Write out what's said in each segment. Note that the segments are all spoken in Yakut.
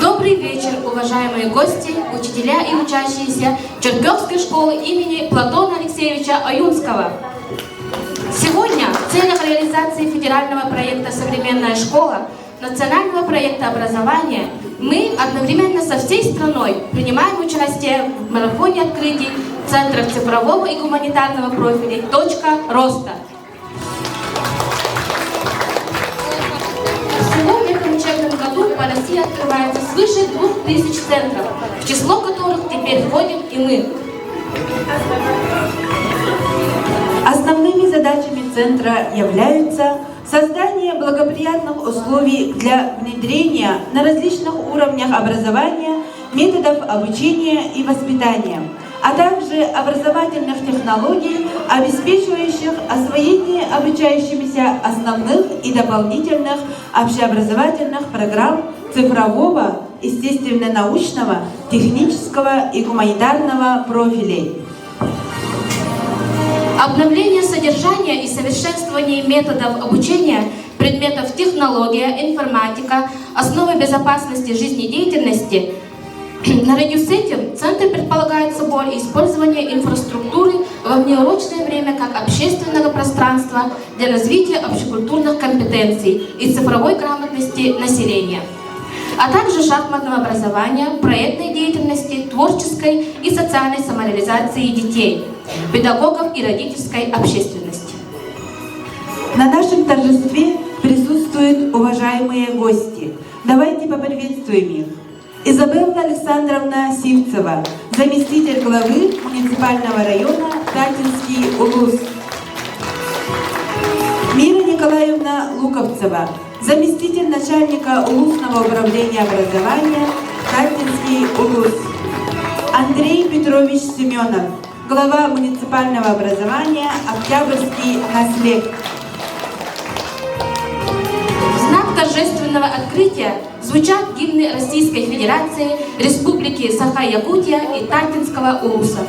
Добрый вечер, уважаемые гости, учителя и учащиеся Черкесской школы имени Платона Алексеевича Аюнского. Сегодня в целях реализации федерального проекта «Современная школа» национального проекта образования мы одновременно со всей страной принимаем участие в марафоне открытий Центров цифрового и гуманитарного профилей «Точка роста». Всего в этом учебном году по России открывается свыше 2000 центров, в число которых теперь входим и мы. Основными задачами центра являются создание благоприятных условий для внедрения на различных уровнях образования методов обучения и воспитания, а также образовательных технологий, обеспечивающих освоение обучающимися основных и дополнительных общеобразовательных программ цифрового, естественно-научного, технического и гуманитарного профилей. Обновление содержания и совершенствование методов обучения предметов технология, информатика, основы безопасности жизнедеятельности Наряду с этим Центр предполагает собой использование инфраструктуры во внеурочное время как общественного пространства для развития общекультурных компетенций и цифровой грамотности населения, а также шахматного образования, проектной деятельности, творческой и социальной самореализации детей, педагогов и родительской общественности. На нашем торжестве присутствуют уважаемые гости. Давайте поприветствуем их. Изабелла Александровна Сивцева, заместитель главы муниципального района Татинский Улус. Мира Николаевна Луковцева, заместитель начальника Улусного управления образования Таттинский Улус. Андрей Петрович Семенов, глава муниципального образования Октябрьский наслед. В знак торжественного открытия звучат гимны Российской Федерации, Республики Саха-Якутия и Таттинского улуса.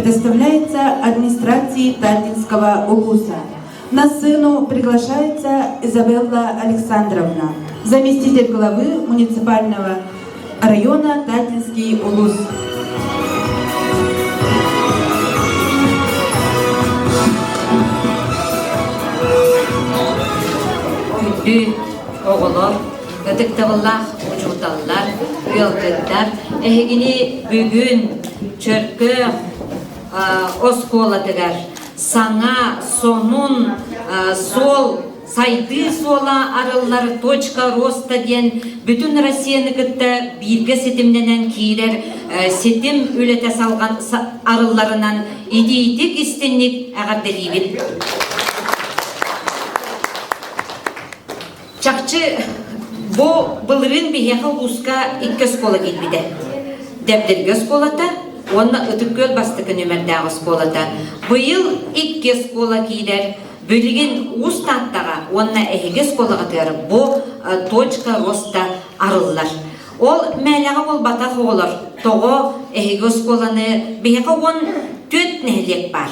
предоставляется администрации Таттинского улуса. На сцену приглашается Изабелла Александровна, заместитель главы муниципального района Таттинский улус. Күндү оҕолор, ытыктабыллаах учууталлар, ыалдьыттар, эһигини бүгүн Чөркөөх оскуолатыгар саҥа, сонун суол сайдыы суола арыллар точка роста диэн бүтүн Россияны кытта бииргэ ситимнэнэн киирэр ситим үлэтэ салҕан арылларынан итиитик истинник эҕэрдэлиибит. Чахчы бу былырыын биһиэхэ улууска икки оскуола киирбитэ. Дэбдиргэ оскуолата уонна Ытык Күөл бастакы нүмердээх оскуолата. Быйыл икки оскуола киирэр. Билигин Уус Тааттаҕа уонна эһиги оскуолаҕытыгар бу точка роста арыллар. Ол мээлэҕэ буолбатах оҕолор. Тоҕо эһиги оскуоланы биһиэхэ 14 нэһилиэк баар.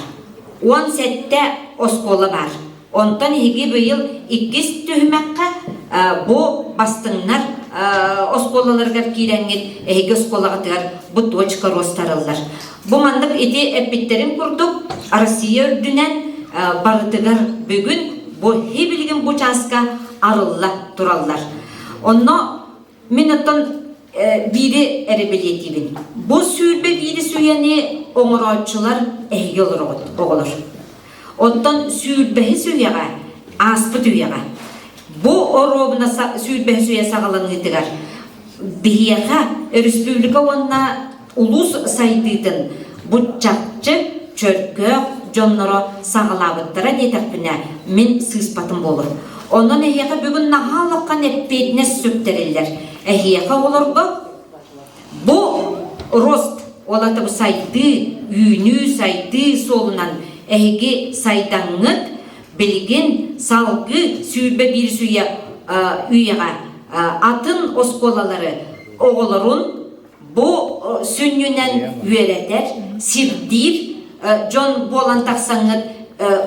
17 оскуола баар. Онтон эһиги быйыл иккис түһүмэххэ бу бастыҥнар оскуолаларыгар киирэҥҥит эһиги оскуолаҕытыгар бу точка ростарыллар. Бу маннык ити эппиттэрин курдук Россия үрдүнэн барытыгар бүгүн бу билигин бу чааска арылла тураллар. Онно мин оттон биири эрэ бэлиэтиибин. Бу 21 үйэни оҥорооччулар эһиги олороҕут оҕолор. Оттон сүүрбэһис үйэҕэ, ааспыт үйэҕэ, бу оруобуна сүүрбэһис үйэ саҕаланыытыгар биһиэхэ өрөспүүбүлүкэ уонна улуус сайдыытын бу чахчы чөркөөх дьонноро саҕалаабыттара диэтэхпинэ, мин сыыспатым буолур. Онон эһиэхэ бүгүн наһаа улахан эппиэтинэс сүктэриллэр. Эһиэхэ оҕолорго Бу рост, ол аата сайдыы, үүнүү, сайдыы суолунан эһиги сайдаҥҥыт билигин салгыы 21 үйэ үйэҕэ атын оскуолалары оҕолорун бу сүнньүнэн үөрэтэр, сирдиир дьон буолан тахсаҥҥыт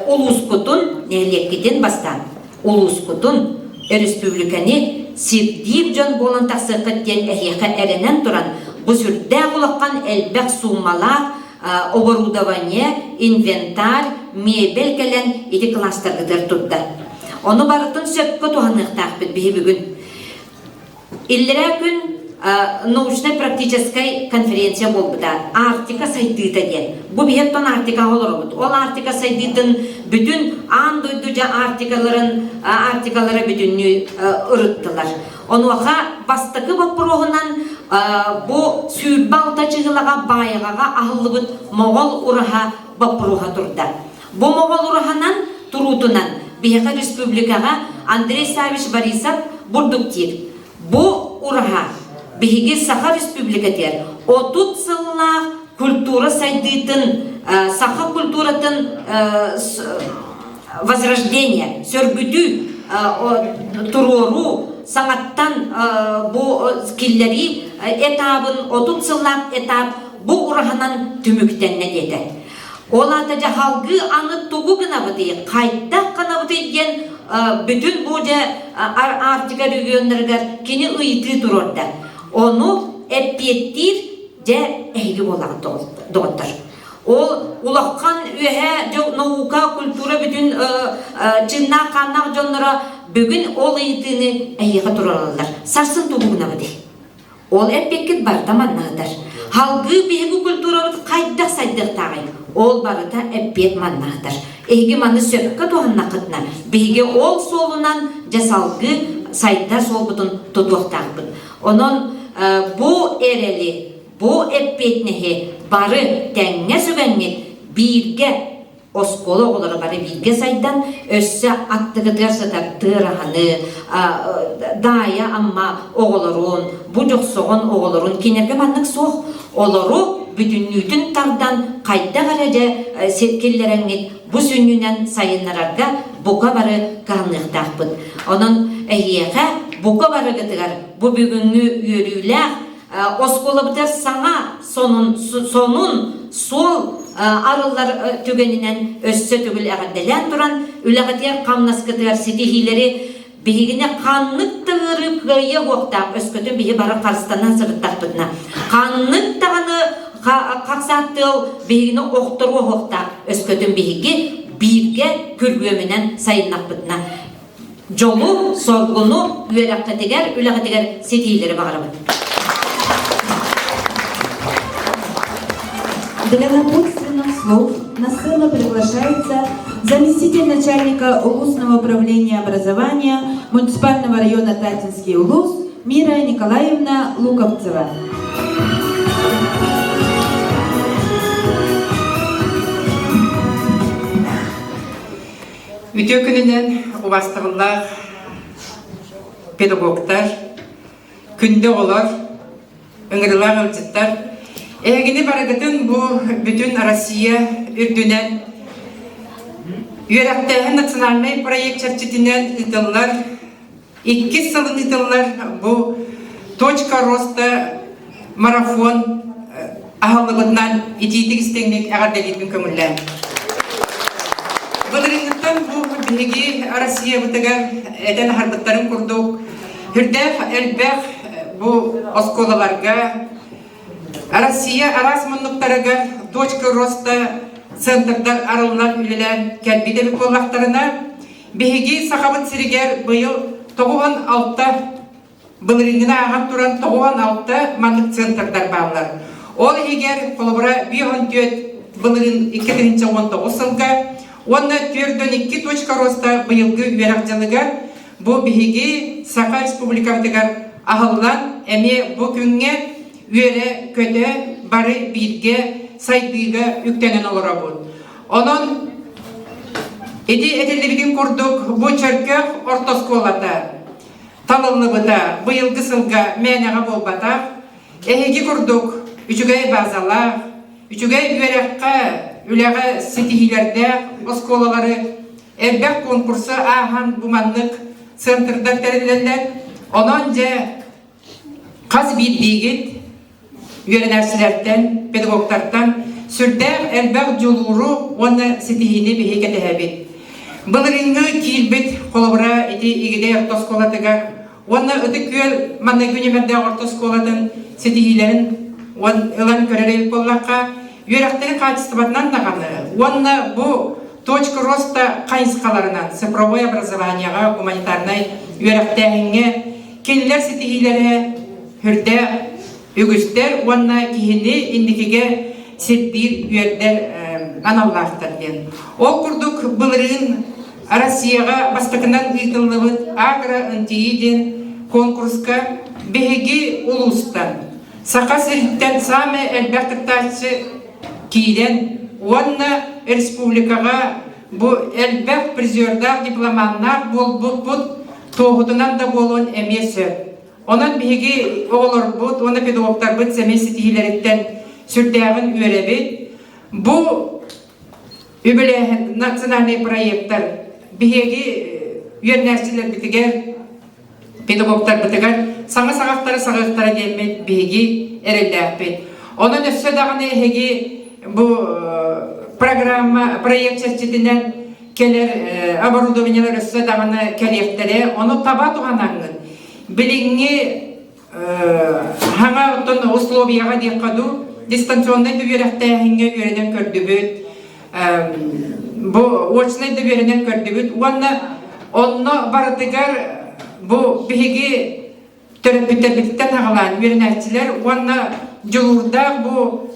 улуускутун, нэһилиэккитин бастаан улуускутун, өрөспүүбүлүкэни сирдиир дьон буолан тахсыаххыт диэн эһиэхэ эрэнэн туран, бу сүрдээх улахан элбэх сууммалаах оборудование, инвентарь, мебель кэлэн ити кластергытыгар турда. Ону барытын сөпкө туһаныахтаахпыт биһи бүгүн. Иллэрээ күн научнай-практическай конференция буолбута. Арктика сайдыыта диэн. Бу биһи оттон Арктикаҕа олоробут. Ол Арктика сайдыытын бүтүн аан дойду дьэ Арктикаларын Арктикалара бүтүннүү ырыттылар. Онуоха бастакы боппуруоһунан бу 26 чыһылаҕа Баайаҕаҕа аһыллыбыт Моҕол ураһа боппуруоһа турда. Бу Моҕол ураһанан туруутунан биһиэхэ республикаҕа Андрей Савич Борисов бурдук диир. Бу ураһа биһиги Саха Республикатыгар 30 сыллаах культура сайдыытын, саха культуратын возрождение, сөргүтүү, туруоруу, саҥаттан бу киллэрии этабын, 30 сыллаах этап бу ураһанан түмүктэннэ диэтэ. Ол аата дьэ салгыы аны тугу гынабытый, хайдах гынабытый диэн бүтүн бу дьэ Арктика регионнарыгар кини ыйытыы туруорда. Ону эппиэттиир дьэ эһиги буолаҕыт доҕоттор. Ол улахан үөһэ наука, культура бүтүн чыннаах хааннаах дьонноро бүгүн ол ыйытыыны эһиэхэ туруораллар. Сарсын тугу гынабытый? Ол эппиккит барыта маннаһытар. Халгыы биһиги культурабыт хайдах сайдыахтааҕый? Ол барыта эппиэт маннаһытар. Эһиги маны сөпкө туһаннаххытына, биһиги ол суолунан дьэ салгыы сайдар суолбутун тутуохтаахпыт. Онон бу эрэли, бу эппиэтинэһи бары тэҥҥэ сүгэҥҥит бииргэ оскуола оҕолоро бары бииргэ сайдан, өссө аттыгытыгар сытар тыараһаны, Даайа Амма оҕолорун, бу Дьохсоҕон оҕолорун кинилэргэ маннык суох. Олору бүтүннүүтүн тардан хайдах эрэ дьэ киллэрэҥҥит бу сүнньүнэн сайыннарарга бука бары кыһаллыахтаахпыт. Онон эһиэхэ бука барыгытыгар бу бүгүҥҥү үөрүүлээх. Оскуолабытыгар саҥа сонун, сонун суол арыллар түгэнинэн өссө төгүл эҕэрдэлээн туран, үлэҕитигэр-хамнаскытыгар ситиһиилэри биһигини ханнык да ыарыы кыайыа уохтаах өскөтүн биһи бары харыстанан сырыттахпытына, ханнык даҕаны хахсаат тыал биһигини охторуо уохтаах өскөтүн биһиги бииргэ күргүөмүнэн сайыннахпытына дьолу, соргуну үөрэххитигэр, үлэҕитигэр ситиилэри баҕарабыт. Для напутственных слов на сцену приглашается заместитель начальника областного управления образования муниципального района Татинский улус Мира Николаевна Луковцева. Үтүө күнүнэн убастабыллаах педагогтар, күндү оҕолор, ыҥырыылаах ыалдьыттар, эһигини барыгытын бу бүтүн Россия үрдүнэн үөрэхтээһин национальнай проект чэрчитинэн ыытыллар Иккис сылын ыытыллар бу «Точка роста» марафон аһыллыбытынан итиитик истиҥник эҕэрдэлиирбин көҥүллээн. Былырыыҥҥыттан бу биһиги Россиябытыгар этэн аһарбыттарын курдук үрдээх элбэх бу оскуолаларга Россия араас муннуктарыгар «Точка роста» центрдар арыллан үлэлээн кэлбит эбит буоллахтарына, Биһиги Сахабыт сиригэр быйыл 96 былырыыҥҥыны ааһан туран 96 маннык центрдар бааллар. Ол иһигэр холобура 54 былырыын 2019 сылга уонна 42 точка роста быйылгы үөрэх дьылыгар бу биһиги Саха Республикабытыгар аһыллан эмиэ бу күҥҥэ үөрэ-көтө бары бииргэ сайдыыга үктэнэн олоробут. Онон ити этиллибитин курдук бу Чөркөөх орто оскуолата талыллыбыта быйылгы сылга мээнэҕэ буолбатах. Эһиги курдук үчүгэй базалаах, үчүгэй үөрэххэ, үлэҕэ ситиһиилэрдээх оскуолалары элбэх конкурсу ааһан бу маннык центрдар тэриллэллэр. Онон дьэ Хас биирдиигит үөрэнээччилэртэн, педагогтартан сүрдээх элбэх дьулууру уонна ситиһиини биһи кэтэһэбит. Былырыыҥҥы киирбит холобура ити Игидэй орто оскуолатыгар уонна Ытык Күөл маҥнайгы нүөмэрдээх орто оскуолатын ситиһиилэрин ылан көрөр эбит буоллахха, үөрэхтэрин хаачыстыбатынан даҕаны уонна бу точка роста хайысхаларынан цифровой образованиеҕа, гуманитарнай үөрэхтээһиҥҥэ Кинилэр ситиһиилэрэ үрдээх үгүстэр уонна киһини инникигэ сирдиир үөрдэр аналлаахтар диэн. Ол курдук былырыын Россияҕа бастакынан ыытыллыбыт Агро-НТИ диэн конкурска биһиги улуустан Саха сириттэн саамай элбэх кыттааччы киирэн уонна республикаҕа бу элбэх призердаах дипломаннаах буолбуппут туоһутунан да буолуон эмиэ сөп. Онон биһиги оҕолорбут уонна педагогтарбыт сэмэй ситиһиилэриттэн сүрдээҕин үөрэбит. Бу үбүлээһин национальный проектар биһиги үөрэнээччилэрбитигэр, педагогтарбытыгар саҥа саҕахтары саҕыахтара диэммит биһиги эрэллээхпит. Онон өссө даҕаны эһиги бу программа проект чэрчитинэн кэлэр оборудованиелар өссө даҕаны кэлиэхтэрэ. Ону таба туһанаҥҥыт. Билиҥҥи хаҥа оттон условияҕа диэххэ дуу, дистанционнай да үөрэхтээһиҥҥэ үөрэнэн көрдүбүт. Бу очнай да үөрэнэн көрдүбүт. Уонна онно барытыгар бу биһиги төрөппүттэрбититтэн аҕалаан үөрэнээччилэр уонна дьулуурдаах бу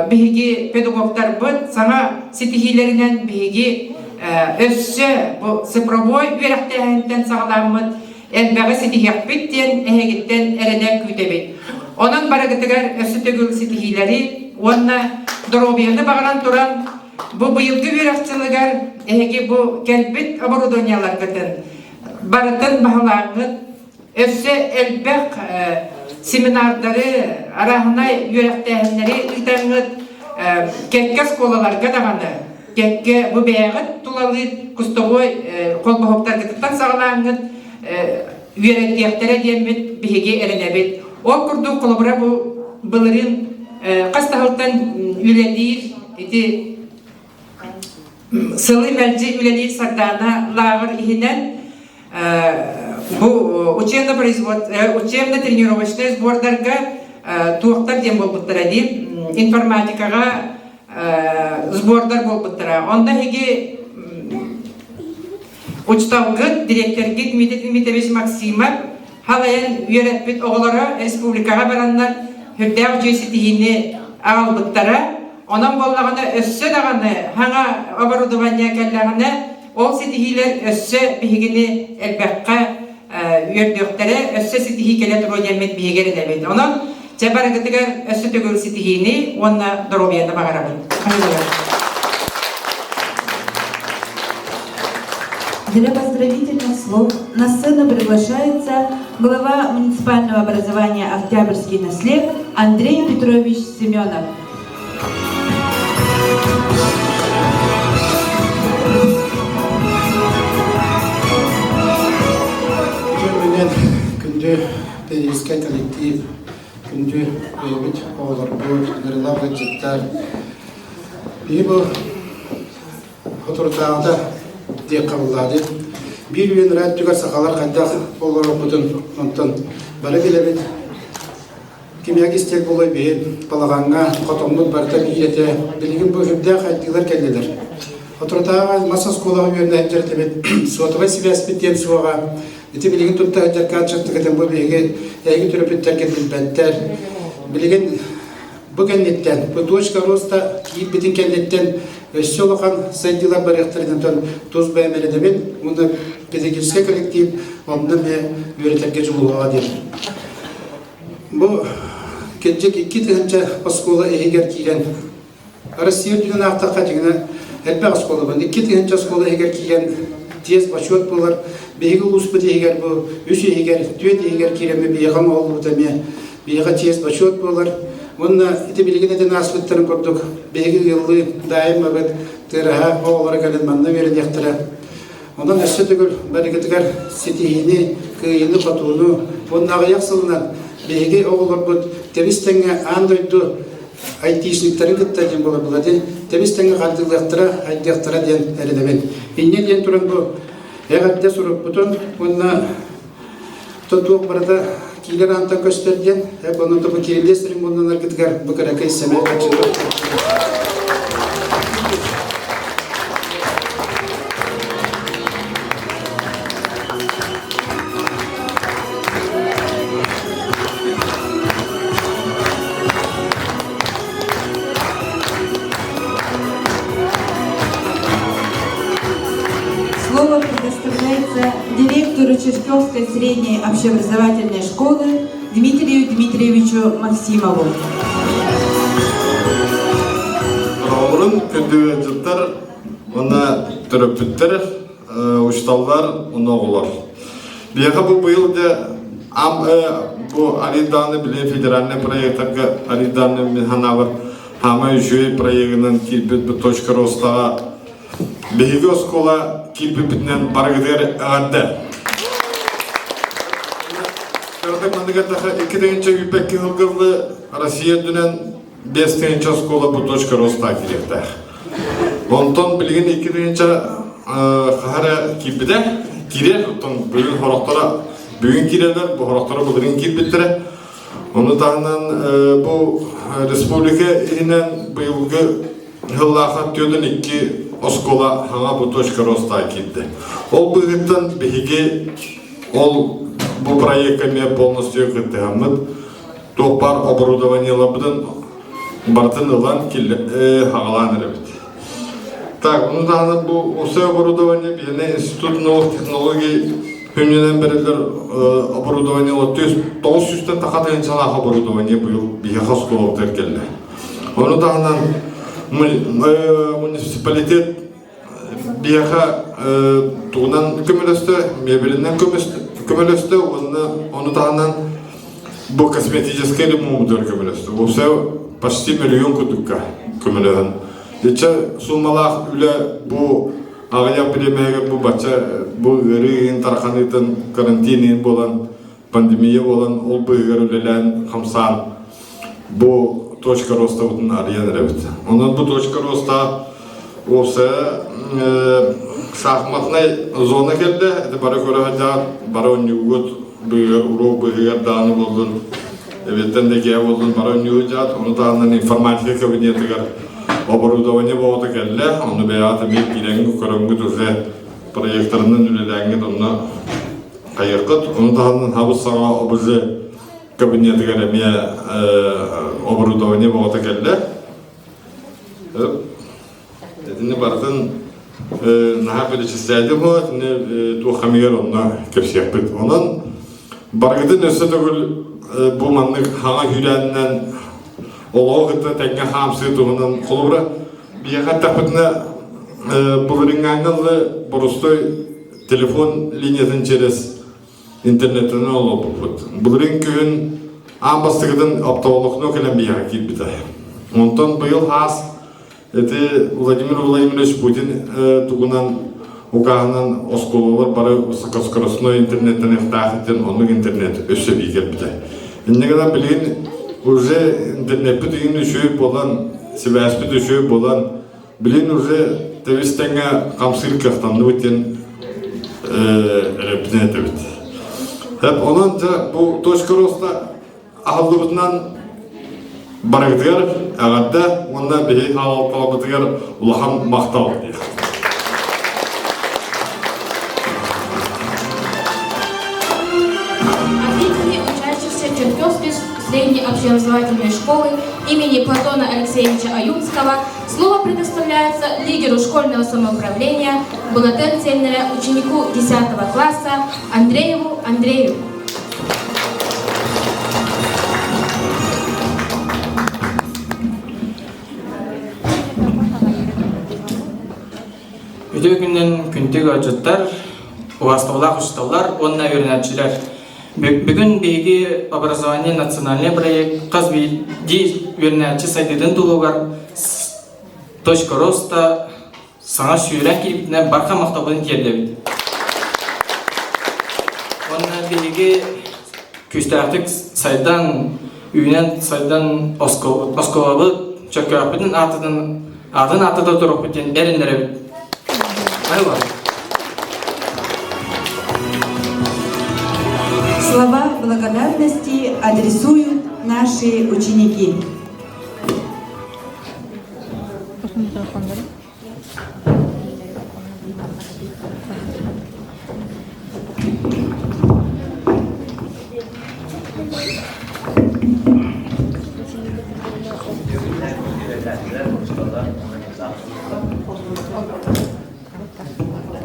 биһиги педагогтарбыт саҥа ситиһиилэринэн биһиги өссө бу цифровой үөрэхтээһинтэн саҕаламмыт элбэҕи ситиһиэхпит диэн эһигиттэн эрэнэ күүтэбит. Онон барыгытыгар өссө төгүл ситиһиилэри уонна доруобуйаны баҕаран туран бу быйылгы үөрэх дьылыгар эһиги бу кэлбит оборудованиеларгытын барытын баһылааҥҥыт Өссө элбэх семинардары, арааһынай үөрэхтээһиннэри ыытаҥҥыт кэккэ оскуолаларга даҕаны, кэккэ бу бэйэҕит тулалыыр кустовой холбоһуктаргытыттан саҕалааҥҥыт үөрэтиэхтэрэ диэммит биһиги эрэнэбит. Ол курдук холобура бу былырыын хас таһылтан үлэлиир ити сылы мэлдьи үлэлиир Сардаана лааҕыр иһинэн бу учебно-тренировочный сбордарга туохтар диэн буолбуттара дии информатикаҕа сбордар буолбуттара. Онно эһиги учталгыт, дириэктэргит Дмитрий Дмитриевич Максимов халайан үөрэппит оҕолоро республикаҕа бараннар үрдээх үчүгэй ситиһиини аҕалбыттара. Онон буоллаҕына өссө даҕаны хаҥа оборудование кэллэҕинэ ол ситиһиилэр өссө биһигини элбэххэ үөрдүөхтэрэ, өссө ситиһии кэлэ туруо диэммит биһиги эрэнэбит. Онон чэ барыгытыгар өссө төгүл ситиһиини уонна доруобуйаны баҕарабын. Для поздравительных слов на сцену приглашается глава муниципального образования «Октябрьский наслед» Андрей Петрович Семенов. Күнүнэн күндү педагогическай коллектив, күндү бэйэбит оҕолорбут, ыҥырыылаах ыалдьыттар. Биһи бу Соторутааҕыта диэххэ буоллаа дии. Биир үйэ ынараа өттүгэр сахалар хайдах олорорбутун онтон бары билэбит. Кимиэхэ кистэл буолуой биһи балаҕаҥҥа хотоммут барыта биир этэ. Билигин бу үрдээх хайдыылар кэллилэр. Соторутааҕы мас оскуолаҕа үөрэнэ сылдьар этибит. Суотабай сибээспит диэн суоҕа. Ити билигин тутта сылдьар гаджеттыкытын бу биһиги эһиги төрөппүттэргит билбэттэр. Билигин Бу кэнниттэн, бу точка роста киирбитин кэнниттэн өссө улахан сайдыылар барыахтарын тус бэйэм эрэдэбин уонна педагогическай коллектив онно эмиэ үөрэтэргэ дьулуһуоҕа диэн. Бу кырдьык 2000 оскуола иһигэр киирэн Россия үрдүнэн аахтахха дьиҥинэ элбэх оскуола бар. 2000 оскуола иһигэр киирэн тиэс бочуот буолар. Биһиги улууспут иһигэр бу үс иһигэр, түөрт иһигэр киирэммит биһиэхэ оҥоһуллубута эмиэ биһиэхэ чиэс бочуот буолар. Уонна ити билигин этэн ааспыттарын курдук биһиги ыаллыы даайыммабыт тыараһа оҕолоро кэлэн манна үөрэниэхтэрэ. Онон өссө төгүл барыгытыгар ситиһиини, кыайыыны-хотууну уонна аҕыйах сылынан биһиги оҕолорбут тэбис-тэҥҥэ аан дойду айтишниктарын кытта диэн буолар буолар тэбис-тэҥҥэ хардыылыахтара, хайдыахтара диэн эрэнэбин. Инньэ диэн туран бу эҕэрдэ сурукпутун уонна туох барыта киилэр аантан көстөр диэн, онон бу кириллиэс ремоннанаргытыгар бу кыракый сэмэй хаччыта. Слово предоставляется директору Черкесской средней общеобразовательной школы Дмитрию Дмитриевичу Максимову. Оҕолорун күндү ыалдьыттар уонна төрөппүттэр, учууталлар уонна оҕолор. Биһиэхэ бу быйыл дьэ ам бу аренданы били федеральный проектарга аренданы мин санаабар хаамай үчүгэй проегынан киирбит бу точка ростаҕа биһиги оскуола киирбиппитинэн барыгытыгар эҕэрдэ. Кыратык маннык эттэххэ, 2022 сылгылы Россия үрдүнэн 5 тыһыынча оскуола бу точка роста киириэхтээх. Онтон билигин 2 тыһыынча хаһа эрэ киирбитэ, киирэр, оттон бүгүн хорохторо бүгүн киирэллэр, бу хорохторо былырыын киирбиттэрэ. Ону таһынан бу республика иһинэн быйылгы сыллаахха 42 оскуола хаҥа бу точка роста киирдэ. Ол быыһыттан биһиги ол бу проекка эмиэ полностью кыттыһаммыт туох баар оборудованиеларбытын барытын ылан хаҕалаан эрэбит. Так, ону таһынан бу усе оборудование биһиэнэ Институт новых технологий хүннүнэн бэриллэр оборудование 900-тэн таха тыһыынчалаах оборудование быйыл биһиэхэ оскуолабытыгар кэллэ. Ону таһынан муниципалитет биһиэхэ тугунан көмөлөстө, мебелинэн көмөлөстө уонна ону таһынан бу косметическай ремонтугар көмөлөстө. Уопсай почти миллион курдукка көмөлөһөн. Иччэ суммалаах үлэ бу аҕыйах бириэмэҕэ бу бачча бу ыарыы иһин тарханыытын карантин иһин буолан. Пандемия буолан ол быыһыгар үлэлээн хамсаан бу точка ростабытын арыйан эрэбит. Онон бу точка роста уопсайа шахматнай зона кэллэ. Это бары көрө сылдьаҕыт, бары онньуугут быыһыгар, уруок быыһыгар даҕаны буоллун, эбиэттэн да киэһэ буоллун бары онньуу сылдьаҕыт. Ону таһынан информатика кабинетыгар оборудование боҕото кэллэ. Ону бэйэҕит эмиэ киирэҥҥит, көрөҥҥүт уже проекторынан үлэлээҥҥит онно хайыаххыт. Ону таһынан хабыс саҥа ОБЖ кабинетыгар эмиэ оборудование боҕото кэллэ. Итини барытын наһаа перечисляйдым буо, итини туох хамыгар онно кэпсиэхпит. Онон барыгытын өссө төгүл бу маннык хаҥа күүрээнинэн олоҕу кытта тэҥҥэ хаамсыы туһунан холобура биһиэхэ эттэхпитинэ былырыыҥҥааҥҥа дылы боростуой телефон линиятын через интернеттэн олорбуппут. Былырыын күһүн аан бастакытын оптоволокно кэлэн биһиэхэ киирбитэ. Онтон быйыл хаас ити Владимир Владимирович Путин тугунан укааһынан оскуолалар бары высокоскоростной интернеттэн ыхтаах диэн оннук интернет өссө бии кэлбитэ. Инньэ гынан билигин уже интернеппит игин үчүгэй буолан, сибээспит үчүгэй буолан Билин уже тэбис тэҥҥэ хамсыыр кыахтанныбыт диэн эрэбитин этэбит. Онон дьэ бу точка роста аһыллыбытынан барыгытыгар эҕэрдэ уонна биһи хаалалталарбытыгар улахан махтал диэх. От имени учащихся Черкесской средней общеобразовательной школы имени Платона Алексеевича Аюнского Слово предоставляется лидеру школьного самоуправления Булатен Цельнера, ученику 10 класса Андрееву Андрею. Үтүө күнүнэн күндү ыалдьыттар, убаастабылаах учууталлар уонна үөрэнээччилэр. Бүгүн биһиги образование национальный проект хас биирдии үөрэнээччи сайдыытын туһугар точка роста саҥа сүүрэн киирбитинэн барҕа махталбытын тиэрдэбит. Уонна биһиги күүстээхтик сайдан, үүнэн сайдан оскуолабыт Чөркөөхпүтүн аатытын атын аатыта туруохпут диэн эрэннэрэбит. Айла. Слова благодарности адресуют наши ученики.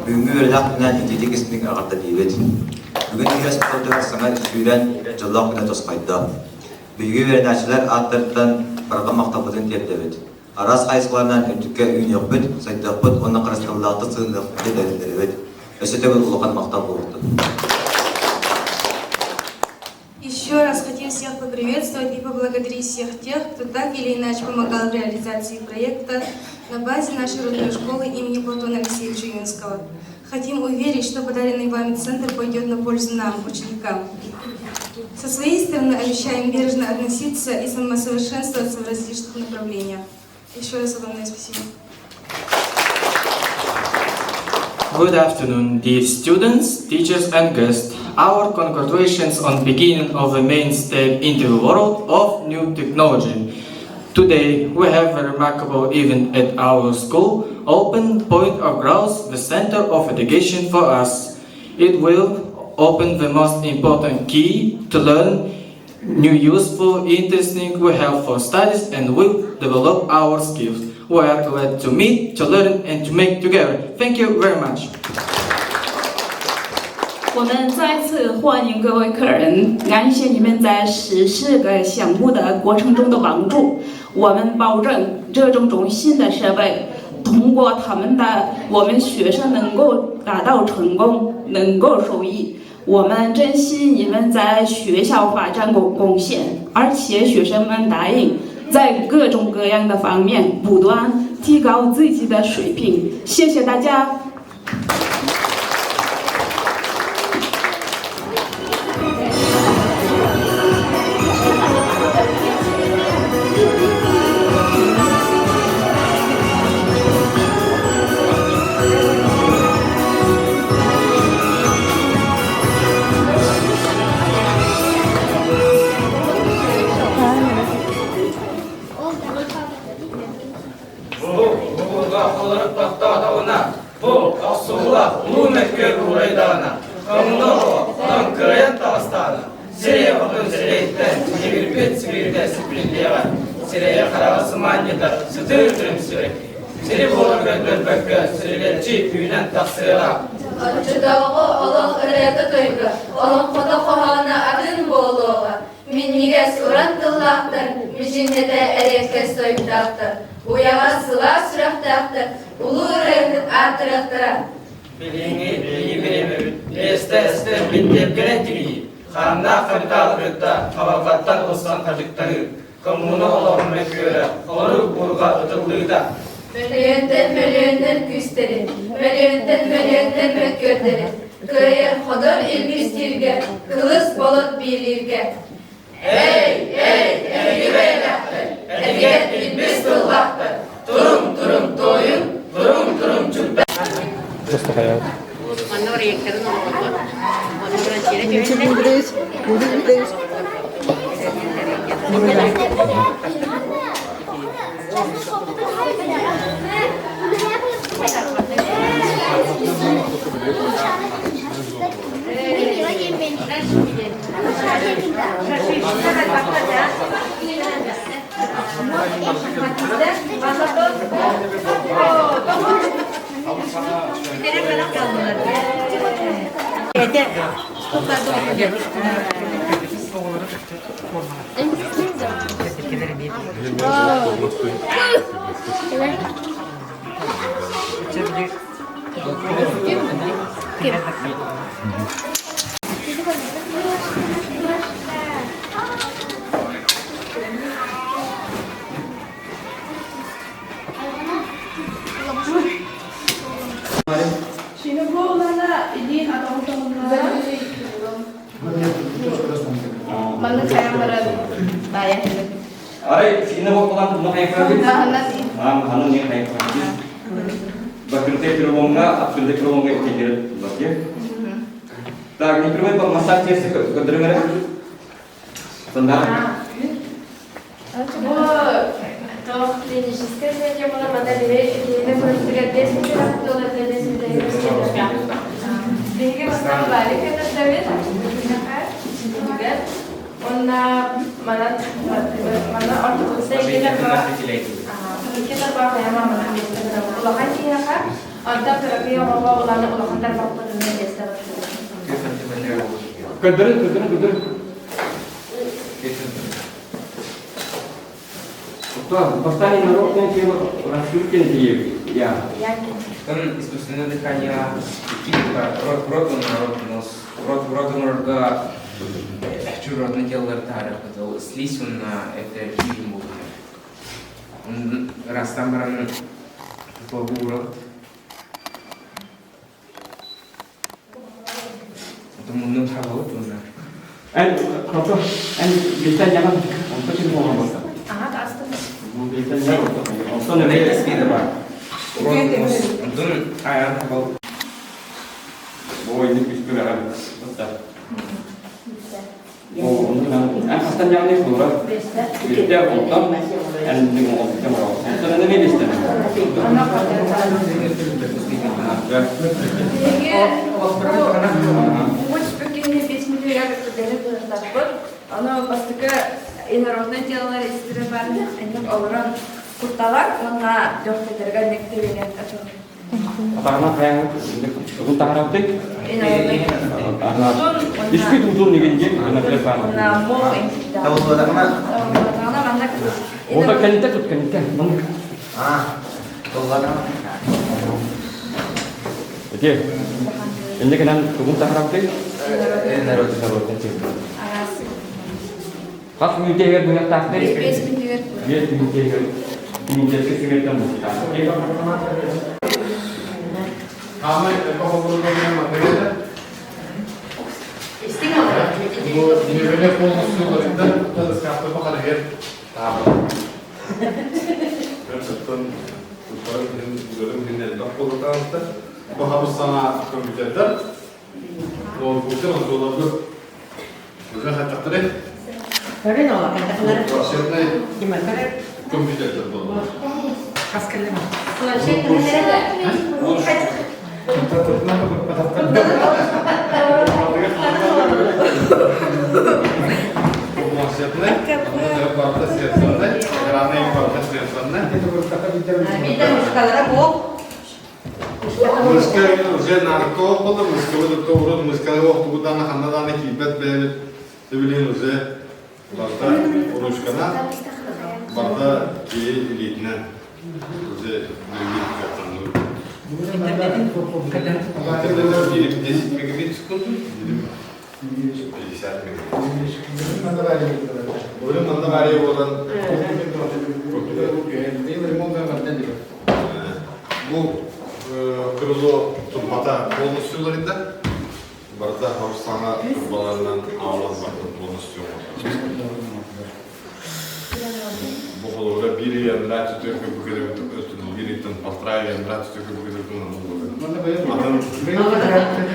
Бүгүҥҥү үөрэнэх күнүнэн итиитик истиҥ эҕэрдэлиибит. Бүгүн иһэ спортугар саҥа сүүрэн дьоллоох күнэ тосхойдо. Биһиги үөрэнээччилэр ааттарыттан барҕа махталбытын тиэрдэбит. Араас хайысхаларынан үрдүккэ үүнүөхпүт, сайдыахпыт уонна харыстабыллаахтык сыһыанныахпыт диэн эрэннэрэбит. Өссө төгүл улахан махтал буолуохтун. Еще раз хотим всех поприветствовать и поблагодарить всех тех, кто так или иначе помогал в реализации проекта на базе нашей родной школы имени Платона Алексеевича Юнского. Хотим уверить, что подаренный вами центр пойдет на пользу нам, ученикам. Со своей стороны обещаем бережно относиться и самосовершенствоваться в различных направлениях. Еще раз огромное спасибо. Good afternoon, dear students, teachers and guests. Our congratulations on beginning of the main step into the world of new technology. Today, we have a remarkable event at our school, Open Point of Growth, the center of education for us. It will open the most important key to learn new useful, interesting we have for studies and will develop our skills. We are glad to meet, to learn and to make together. Thank you very much. 我们再次欢迎各位客人，感谢你们在实施个项目的过程中的帮助。我们保证这种中心的设备，通过他们的，我们学生能够达到成功，能够受益。我们珍惜你们在学校发展贡贡献，而且学生们答应在各种各样的方面不断提高自己的水平。谢谢大家。Уоттаах улуу мөккүөр уурайдаҕына, Хоҥно оҕо, онон кыайан таҕыстаҕына, Сирэй хотун сирэйиттэн сибирбит сибиирдэ сиппиллиэҕэ, Сирэйэ-хараҕа сымаанньыта сытыы күлүмсүрэ, Сири буола көрдөрбөккө сирилэччи үүнэн тахсыаҕа. Оччотооҕу олох ырыата-тойуга, олоҥхото хоһооно атын буолуоҕа. Минньигэс уран тыллаахтар, мичиҥнэтэ эриэккэс тойуктаахтар, уйаҕас сылаас сүрэхтээхтэр, улуу ырыаһыт аатырыахтара. Билиҥҥи биһиги бириэмэбит миэстэ эстэн бинтиэпкэнэн тигии, хааннаах хапытаалы кытта хабарҕаттан ылсан хадьыктаһыы, коммуна олоҕун мөккүөрэ, холорук буурҕа ытыллыыта. Мөлүйүөнтэн мөлүйүөннэр күүстэрин, мөлүйүөнтэн мөлүйүөннэр мөккүөрдэрин кыайар ходор илбистииргэ, кылыс болот биилииргэ. Эй, эй, эһиги бэйэлээхтэр, этигэр илбис тыллаахтар, туруҥ, туруҥ, туойуҥ, туруҥ, туруҥ, чүмпэ. Маннык хайан баран таайа Арай синне болкалан тумна хайфабит. Ам ханын не хайфабит. Бакырте переломга, открытый переломга итегер бакер. Так, не прямой по массаж тесте көдөрүңөрө. Сонда. Бу то клиническая стадия була модель клиника көрүстүгэр 5 долларда 5 Биһиги бастаан валик этэрдэбит, Уонна манан манна ортотугар икки тарбах хайама манан миэстэ гынабыт. Улахан киһиэхэ, онтон кыракый оҕоҕо улахан улахан тарбахпытынан миэстэ Көрдөрүн, көрдөрүн, көрдөрүн. Бастаан народная тема раскрытие Я. Искусственное дыхание, рот, рот, рот, нос, рот, рот, рот, чужеродное тело тарых, слизь на это фильм будет. Раз там баран побурот. Муннун хабалыт уна. Эн хото эн билтен яган онто чим болмаса. Ага, астым. Билтен яган онтон эме эскиде бар. Онтон аян хабал. Ой, не күспү гара. Отта. Эн хастан яган флора. Билте онтон эн дим онтон онтон эме бистен. Ону бастакы инородное делолар истире бар энник олорон кутталар уонна дьохтетэргэ энник төбөнөн Атаҕына хайаҥы угун таһарабытый? Испит утун нигин Ота кэнитэ тут кэнитэ. Ити инне кэнэн тугун таһарабытый? Хас мүнүүтэ быһыахтаахтый? Бес мүнүүтүгэр. Бес мүнүүтэ мүнүүтэ сүмэртэн буолуохтаах. Хаамай Бу ньиэбэлэ полностью уларыйда, ыскаапта бахарыгар таабы. Оттон күн элбэх буолатаҕыттар. Бу хабыс саҥа компьютердар. Ноутбуктар, онтуларбыт уже хаттахтары. Планшетный компьютердар буолла. Планшетный, барыта сенсорный, экраны барыта сенсорный. Мышкалара буол. Мышка уже наркол болду, мышкабы да урут мышканы октугутана ханна дааны киирбэт бэйэбит билин уже барыта ручкана барыта киһи илиитинэн уже билигин кыахтанныбыт. Интернет 10 мегабит в секунду, 50 мегабит. Бу манна баарыйа буолан Бу крыло турбата полностью уларыйда. Барыта саҥа турбаларынан аалан бардым полностью Бу холобура биир ыйаннара түтүөккө бу кэлэбит өттүн биир ыйтан полтора ыйаннара түтүөккө бу кэлэбит Атын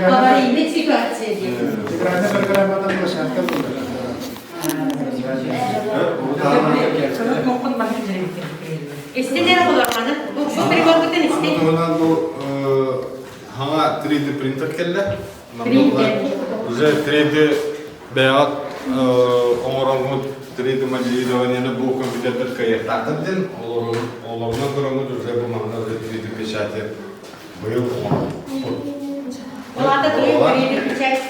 Аварийная ситуация диэн. Федеральная программадан площадка Истин эрэ буларманы. Бу приборгутун истин. Туһунан бу хаҥа 3D принтер кэллэ. Уже 3D бэйэҕит оҥороҥҥут 3D моделированиены бу компьютердар кыайыахтаахтар диэн олорунан көрөҥҥүт уже бу манна уже 3D печати быйыл оҥорбут. Ол аата 3D печать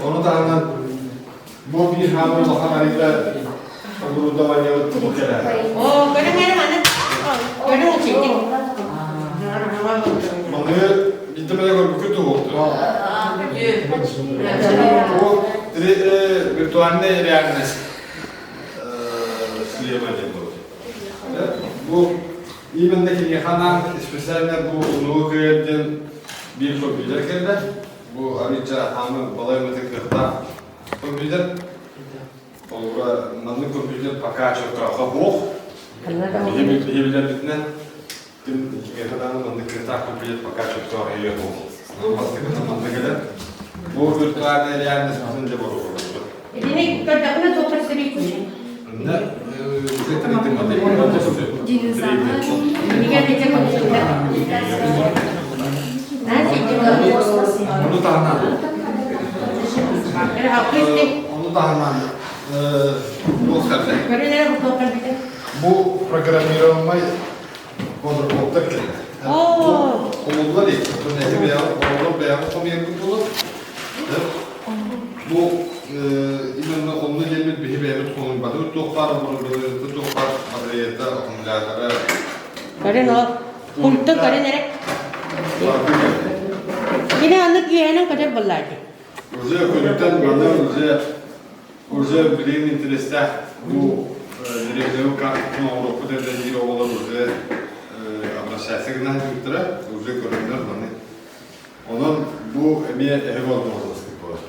Ону таһынан бу биир хаамыы улахан арыыта оборудованиебыт бу кэлэр. Оо, көрүҥ эрэ маны. Көрүҥ ичинник. Маны биирдэ бэлэ көрбүккүт туһуохту. Бу виртуальная реальность шлема диэн буолар. Бу Именно киниэхэ анаан специально бу улуу кыайар диэн биир компьютер кэллэ. Бу арыыча хаамы балай эмэтэ кыахтаах компьютер. Холобура, маннык компьютер пока чөккөөхө буох. Биһи билэрбитинэн ким кимиэхэ даҕаны маннык кыахтаах компьютер пока чөккөөх ийэ буох. Бастакытын манна кэлэр. Бу виртуальная реальность бутун дьэ боруобалыыр. Итини көрдөххүнэ туох көрсөрүй? Ону таһынан ону таһынан бу программируемай квадрокоптер кэллэ. Хомулла дии. Оҕолор бэйэҕит хомуйаргыт буолар. Бу именно онно диэммит биһи бэйэбит хомуйбатыбыт туох баар оборудованиета туох баар батареята, аккумулятора. Көрөн ол пульту көрөн эрэ. Кини аннык үөһэнэн көтөр буоллаати. Уже көрүтэн маны уже уже билигин интерестээх бу директору картатын оҥоруохпут эрэ диир оҕолор уже обращаться гынан ыыттара уже көрөннөр маны Онон бу эмиэ эһэ возможность буолар.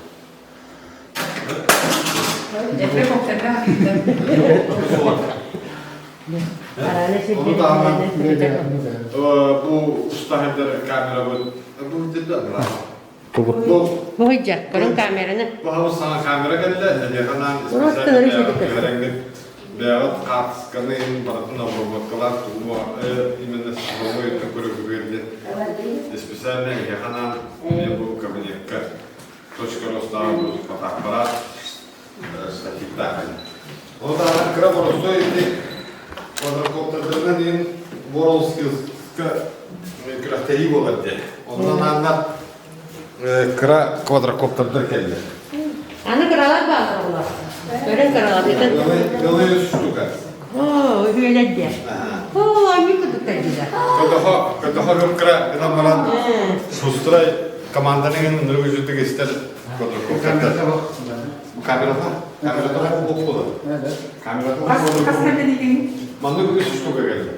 Ону таһынан бу устаһыйдар камерабыт бу бу Бу сылдьар, көрүҥ камераны. Бу саҥа камера кэллэ, эһиэхэ анаан специально Бэйэҕит хаартысканы барытын обработкалаан тугу именно цифровой өттүн көрөргүтүгэр диэн специально эһиэхэ анаан эмиэ бу кабинекка точка ростаах фотоаппарат штативтаах Ону таһынан кыра боростуой ити квадрокоптердарынан иһин WorldSkills-ка күрэхтэһии буолар диэн. Онно анааннар кыра квадрокоптердар кэллэ. Аны кыралар бааллар олор. Көрөн кыралар. Белые штука. Оо, үһүөлэр диэ. Оо, они кудуктар дилер. Көтөхө, көтөхө көп кыра гынан баран шустрай команданы гын ныргы жүтүк истер квадрокоптердар. Камерата, камерата бок буолар. Камерата Маннык үс штука кэллэ.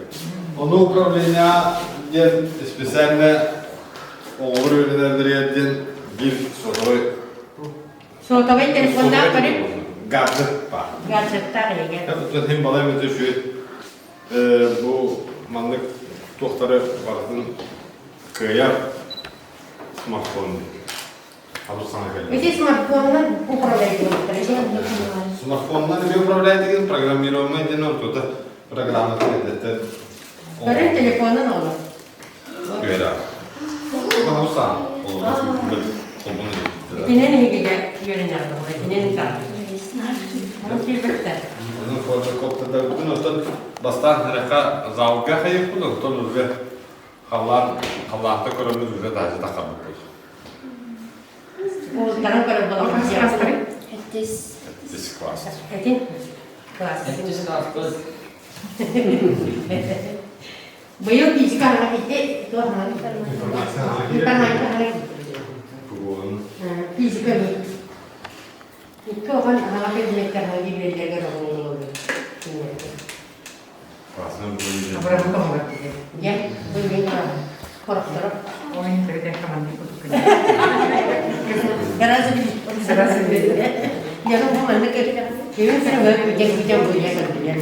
Ону управление диэн специально Оҕолор үөрэнэллэригэр диэн биир сотовай Сотовай телефоннаах көрүҥ. Гаджет баар. Гаджеттаах эйгэ. Оттон иһин балай эмэтэ үчүгэй бу маннык туохтары барытын кыайар смартфон Абы саҥа кэллэ. Ити смартфонунан управляйдыгын. Смартфонунан эмиэ управляйдыгын, программированный диэн ортота. программатын эрдэттэн Көрүн телефонун оҕолор. Күөрэ. Баһуса. Холбун Итинэн эһигигэ үөрэнэр буолла. Итинэн саа. Ону киирбэттэр. Onun квадрокоптерда оттон бастаан хараха залга хайыппын, оттон уже халлаан халлаанта көрөммүт уже даже тахабыппыт. Уолтарын көрөр буолан. Эттис класс. Этин класс. Эттис класс. Быйыл физика аһара китте, туох информатика аһара Физика ми. Икки оҕон аһаҕа предметтер аһара билэллэригэр оҕолору Дьэ, бу мин хорохторо. Гораздо Я думаю, маннык кевин сыры бүтэн бүтэн буйа көрдүлэр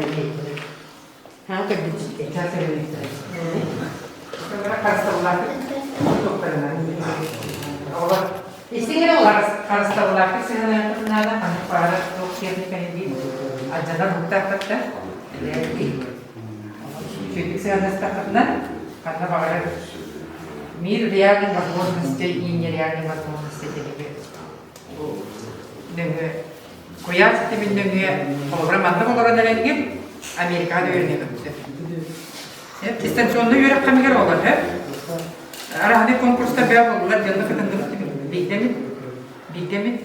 Haa көрдүчүттэ. Истиҥ эрэ олор. Харыстабылаахтык сыһыаныахпытын ханнык баара туох техниканы дии алдьанар уһуктаахпытта үчүгэйдик сыһыаннастахпытына ханна баҕарар мир реальных возможностей и нереальных возможностей диэки нөҥүө куйаар ситимин нөҥүө холобура маннык олорон эрэнгин Америкаҕа да үөрэнэ көптө. Дистанционный үөрэх кэмигэр олор Араһаны конкурста бээ боллулар дьонно кытынныбыт биирдэмит биирдэмит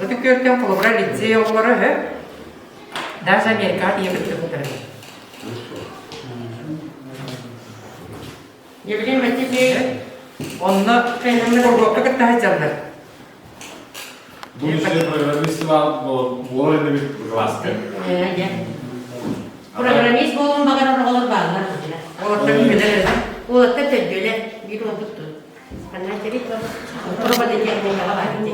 Ытык Күөлтэн холобура лицей оҕолоро даже Америкаҕа тиийэ кыттыбыттара. Евгений Васильевич Онно куруһуокка кытта сылдьаллар. Будущее программист буолар инибит класска. Программист буолуон баҕарар оҕолор бааллар. Уолаттар билэр Уолаттар төрдүөлэр биир уолбут ту. Ханна тэрит робототехникаҕа бар ити.